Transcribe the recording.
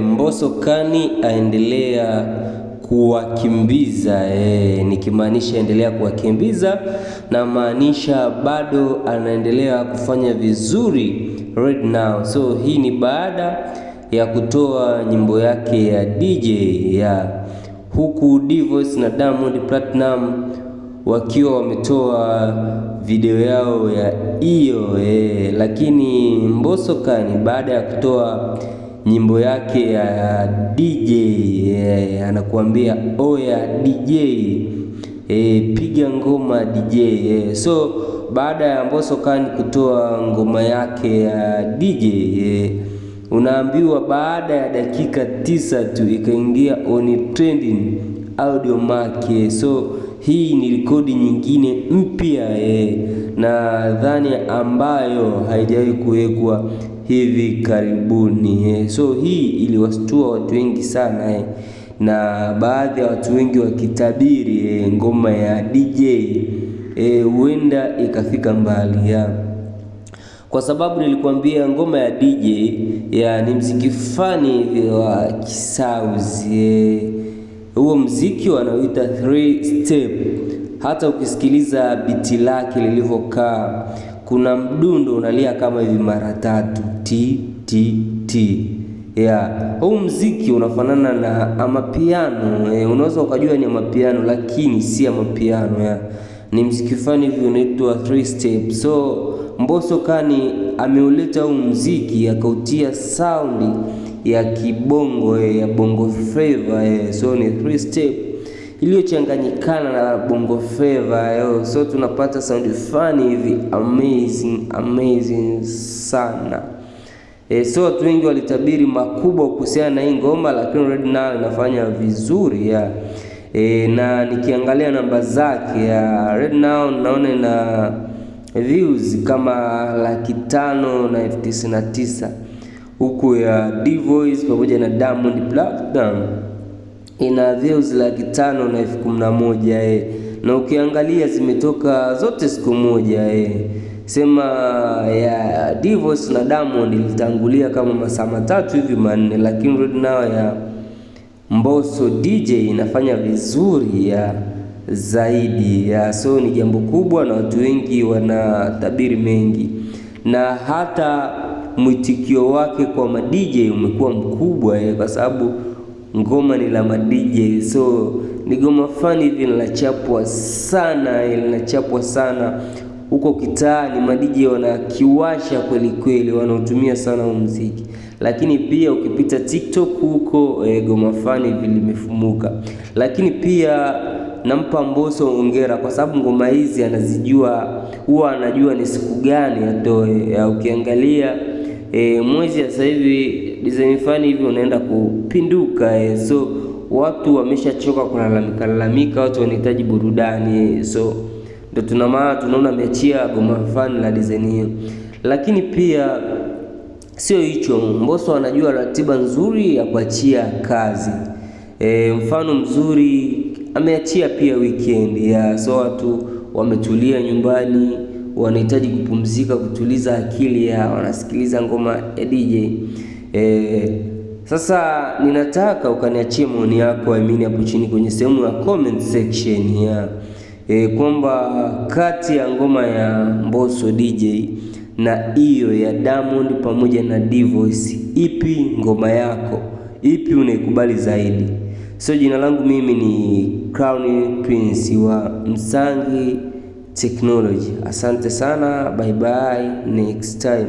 Mbosso Kani aendelea kuwakimbiza, nikimaanisha endelea kuwakimbiza na maanisha bado anaendelea kufanya vizuri right now. So hii ni baada ya kutoa nyimbo yake ya DJ ya huku Divoice na Diamond Platnumz wakiwa wametoa video yao ya iyo, lakini Mbosso Kani baada ya kutoa nyimbo yake ya DJ, anakuambia oya DJ, piga ngoma DJ. So baada ya Mbosso Kani kutoa ngoma yake ya DJ, unaambiwa baada ya dakika 9 tu ikaingia on trending Audiomack. So hii ni rekodi nyingine mpya, nadhani ambayo haijawahi kuwekwa hivi karibuni. So hii iliwastua watu wengi sana, na baadhi ya watu wengi wakitabiri ngoma ya DJ huenda ikafika mbali ya. Kwa sababu nilikuambia ngoma ya DJ ya ni mziki fani wa kisauzi. Huo mziki wanaoita 3 step. Hata ukisikiliza biti lake lilivyokaa, kuna mdundo unalia kama hivi mara tatu, t t t. Huu mziki unafanana na amapiano. Unaweza ukajua ni amapiano lakini si amapiano. Ni mziki fani hivi unaitwa 3 step. So Mbosso Kani ameuleta huu mziki akautia sound ya kibongo, ya bongo flava. So ni 3 step iliyochanganyikana na bongo flava. So tunapata sound fani hivi amazing, amazing sana. So watu wengi walitabiri makubwa kuhusiana na hii ngoma, lakini right now inafanya vizuri ya. Na nikiangalia namba zake ya right now naona ina views kama 599,000, huku ya Divoice pamoja na Diamond Platnumz ina views 511,000. Na ukiangalia zimetoka zote siku moja. Sema ya Divoice na Diamond ilitangulia kama masaa 3 hivi 4, lakini right now ya Mbosso DJ inafanya vizuri ya zaidi ya. So ni jambo kubwa na watu wengi wanatabiri mengi, na hata mwitikio wake kwa ma DJ umekuwa mkubwa, kwa sababu ngoma ni la ma DJ. So ni goma fani hivi linachapwa sana, linachapwa sana huko kitaani, ma DJ wanakiwasha kweli kweli, wanaotumia sana huu muziki. Lakini pia ukipita TikTok huko, goma fani hivi limefumuka. Lakini pia nampa Mbosso hongera kwa sababu ngoma hizi anazijua, huwa anajua ni siku gani atoe. Ukiangalia mwezi sasa hivi design fani hivi unaenda kupinduka. So watu wameshachoka kulalamika lalamika, watu wanahitaji burudani. So ndio tuna maana tunaona ameachia goma fani la design hiyo. Lakini pia sio hicho, Mbosso anajua ratiba nzuri ya kuachia kazi. Mfano mzuri ameachia pia weekend ya, so watu wametulia nyumbani, wanahitaji kupumzika, kutuliza akili ya, wanasikiliza ngoma ya DJ. Sasa ninataka ukaniachie maoni yako amini hapo chini kwenye sehemu ya comment section ya, kwamba kati ya ngoma ya Mbosso DJ na hiyo ya Diamond pamoja na Divoice, ipi ngoma yako? Ipi unaikubali zaidi? So jina langu mimi ni Crown Prince wa Msangi Technology. Asante sana, bye bye, next time.